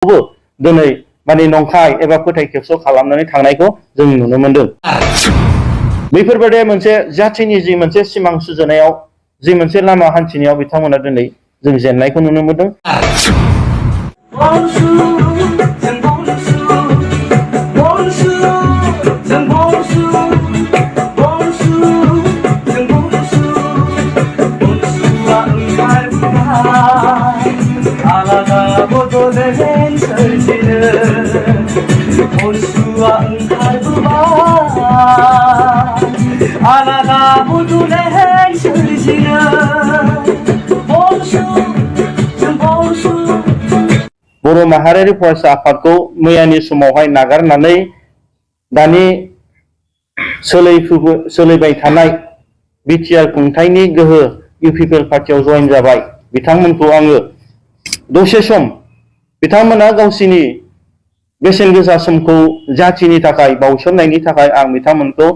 बेखौबो दिनै माने नंखाय एबा फोथाय खेबस' खालामनानै थांनायखौ जों नुनो मोनदों। बेफोरबायदि मोनसे जाथिनि जि मोनसे सिमां सुजुनायाव जि मोनसे लामा हान्थिनायाव बिथांमोना दिनै जों जेननायखौ नुनो मोनदों। बर' माहारियारि फरायसा आफादखौ मैयानि समावहाय नागारनानै दानि सोलिबाय थानाय बिटिआर खुंथायनि गोहो UPPL पार्टियाव जयेन जाबाय बिथांमोनखौ आङो दसे सम बिथांमोना गावसिनि बेसेन गोसा समखौ जाथिनि थाखाय बावसोमनायनि थाखाय आं बिथांमोनखौ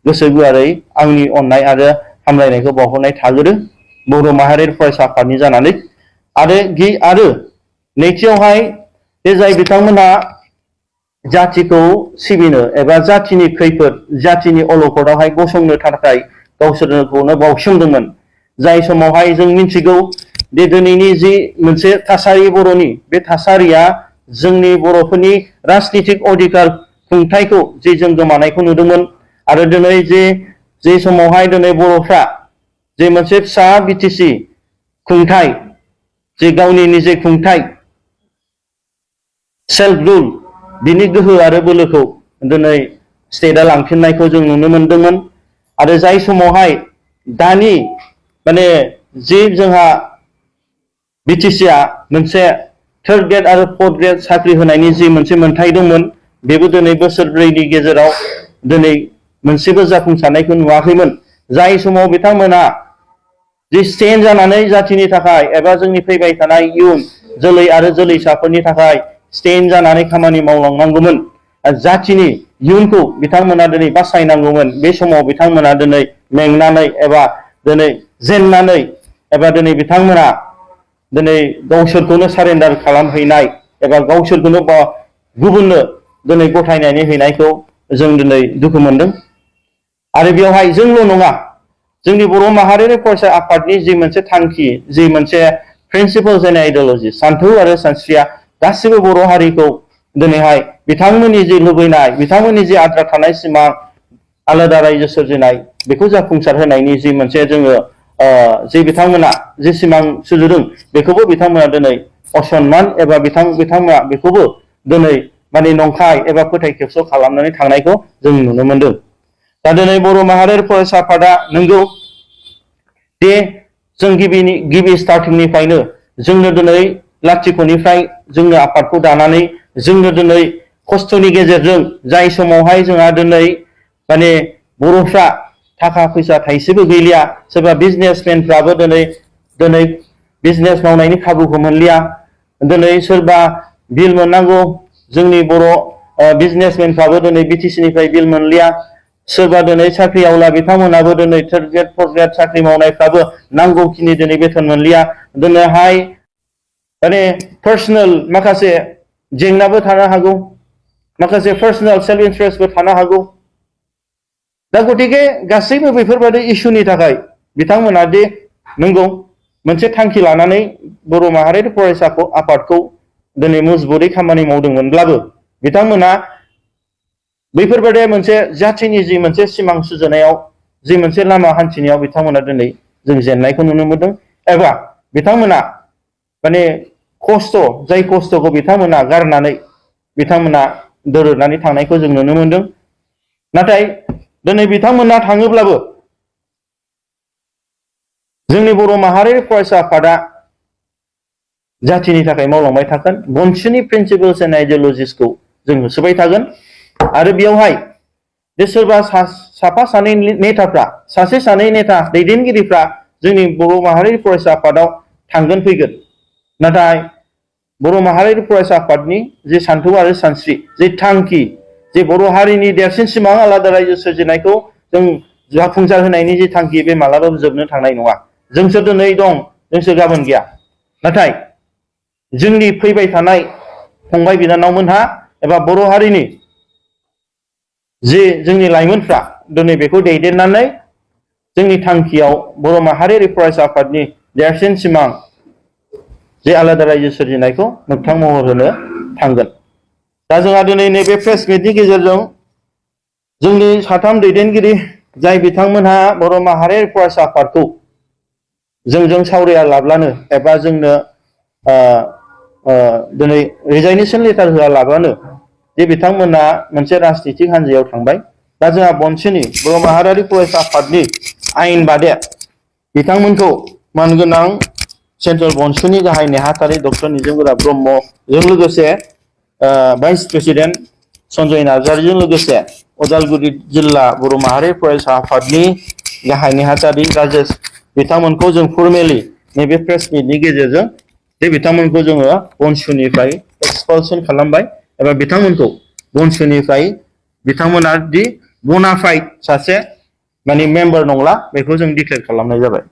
गोसो गुवारै आंनि अननाय आरो हामलायनायखौ बावहरनाय थागोरो बर' माहारियारि फरायसा आफादनि जानानै। आरो नैथियावहाय बे जाय बिथांमोना जाथिखौ सिबिनो एबा जातिनि खैफोद जातिनि अलखदावहाय गसंनो थाखाय गावसोरखौनो बावसोमदोंमोन। जाय समावहाय जों मिथिगौ दि दिनैनि जि मोनसे थासारि बर'नि बे थासारिया जोंनि बर'फोरनि राजनितिक अधिकार खुंथायखौ जे जों गोमानायखौ नुदोंमोन आरो दिनै जे समावहाय दिनै बर'फ्रा जे मोनसे फिसा बिटिसि खुंथाय जे गावनि निजे खुंथाय सेल्फ रुल बिनि गोहो आरो बोलोखौ दिनै स्टेटआ लांफिननायखौ जों नुनो मोनदोंमोन। आरो जाय समावहाय दानि माने जि जोंहा बिटिसिआ मोनसे थार्ड ग्रेड आरो फोर्थ ग्रेड साख्रि होनायनि जि मोनसे मोन्थाय दंमोन बेबो दिनै बोसोरब्रैनि गेजेराव दिनै मोनसेबो जाफुंसारनायखौ नुवाखैमोन। जाय समाव बिथांमोना जि स्टेन्ड जानानै जाथिनि थाखाय एबा जोंनि फैबाय थानाय इयुन जोलै आरो जोलैसाफोरनि थाखाय स्टेन्ड जानानै खामानि मावलांनांगौमोन जाथिनि इयुनखौ बिथांमोना दिनै बासायनांगौमोन। बे समाव बिथांमोना दिनै मेंनानै एबा दिनै जेननानै एबा दिनै बिथांमोना दिनै गावसोरखौनो सारेन्डार खालामहैनाय एबा गावसोरखौनो गुबुननो दिनै गथायनानै हैनायखौ जों दिनै दुखु मोनदों। आरो बेवहाय जोंल' नङा जोंनि बर' माहारियारि फरायसा आफादनि जि मोनसे थांखि जि मोनसे प्रिन्सिपल्स एन्ड आइडियलजि सान्थौ आरो सानस्रिया गासिबो बर' हारिखौ दिनैहाय बिथांमोननि जि लुबैनाय बिथांमोननि जि आद्रा थानाय सिमां आलादा रायजो सोरजिनाय बेखौ जाफुंसार होनायनि जि मोनसे जोङो जे बिथांमोना जे सिमां सुजुदों बेखौबो बिथांमोना दिनै असनमान एबा बिथांमोना बेखौबो दिनै माने नंखाय एबा फोथाय खेबस' खालामनानै थांनायखौ जों नुनो मोनदों। दा दिनै बर' माहारियारि फरायसा आफादा नंगौ दे जों गिबि स्टार्टिंनिफ्रायनो जोंनो दिनै लाथिख'निफ्राय जोंनो आफादखौ दानानै जोंनो दिनै खस्थ'नि गेजेरजों जाय समावहाय जोंहा दिनै माने बर'फ्रा थाखा फैसा थाइसेबो गैलिया सोरबा बिजनेसमेनफ्राबो दिनै बिजनेस मावनायनि खाबुखौ मोनलिया दिनै सोरबा बिल मोननांगौ जोंनि बर' बिजनेसमेनफ्राबो दिनै बिटिसिनिफ्राय बिल मोनलिया सोरबा दिनै साख्रि आवला बिथांमोनाबो दिनै थार्ड ग्रेड फोर्थ ग्रेड साख्रि मावनायफ्राबो नांगौखिनि दिनै बेथन मोनलिया दिनैहाय माने पार्सनेल माखासे जेंनाबो थानो हागौ माखासे पार्सनेल सेल्फ इन्टारेस्टबो थानो हागौ। दा गतिके गासैबो बेफोरबायदि इस्युनि थाखाय बिथांमोना दि नंगौ मोनसे थांखि लानानै बर' माहारियारि फरायसा आफादखौ दिनै मजबुतै खामानि मावदोंमोनब्लाबो बिथांमोना बैफोरबायदि मोनसे जाथिनि जि मोनसे सिमां सुजुनायाव जि मोनसे लामा हान्थिनायाव बिथांमोना दिनै जों जेननायखौ नुनो मोनदों एबा बिथांमोना माने जाय खस्थ'खौ बिथांमोना गारनानै बिथांमोना दोरोदनानै थांनायखौ जों नुनो मोनदों। नाथाय दिनै बिथांमोना थाङोब्लाबो जोंनि बर' माहारियारि फरायसा आफादा जाथिनि थाखाय मावलांबाय थागोन बनसुनि प्रिन्सिपल्स एन्ड आइडियलजिसखौ जों होसोबाय थागोन। आरो बेयावहाय बे सोरबा साफा सानै नेताफ्रा सासे सानै नेता दैदेनगिरिफ्रा जोंनि बर' माहारियारि फरायसा आफादाव थांगोन फैगोन नाथाय बर' माहारियारि फरायसा आफादनि जे सान्थौ आरो सानस्रि जे थांखि जे बर' हारिनि देरसिन सिमां आलादा रायजो सोरजिनायखौ जों जाफुंसार होनायनि जे थांखि बे मालाबाबो जोबनो थांनाय नङा। जोंसो दिनै दं जोंसो गाबोन गैया नाथाय जोंनि फैबाय थानाय फंबाय बिनानावमोनहा एबा बर' हारिनि जे जोंनि लाइमोनफ्रा दिनै बेखौ दैदेननानै जोंनि थांखियाव बर' माहारियारि फरायसा आफादनि देरसिन सिमां जे आलादा रायजो सोरजिनायखौ मोगथां महर होनो थांगोन। दा जोंहा दिनै नैबे प्रेस मिटनि गेजेरजों जोंनि साथाम दैदेनगिरि जाय बिथांमोनहा बर' माहारियारि फरायसा आफादखौ जोंजों सावराया लाब्लानो एबा जोंनो दिनै रिजाइनेसन लेटार होआलाबानो जे बिथांमोना मोनसे राजनितिक हान्जायाव थांबाय। दा जोंहा बनसुनि बर' माहारियारि फरायसा आफादनि आयेन बादे बिथांमोनखौ मानगोनां सेन्ट्रेल बनसुनि गाहाय नेहाथारि डक्टर निजोम ब्रह्मजों लोगोसे भाइस प्रेसिडेन्ट सन्जय नार्जारिजों लोगोसे उदालगुरि जिल्ला बर' माहारि फरायसा आफादनि गाहाय नेहाथारि राजेश बिथांमोनखौ जों फर्मेलि नैबे प्रेस मिटनि गेजेरजों बे बिथांमोनखौ जोङो बनसुनिफ्राय एक्सपालसन खालामबाय एबा बिथांमोनखौ बनसुनिफ्राय बिथांमोना दि बनाफाइड सासे माने मेम्बार नंला बेखौ जों डिक्लेयार खालामनाय जाबाय।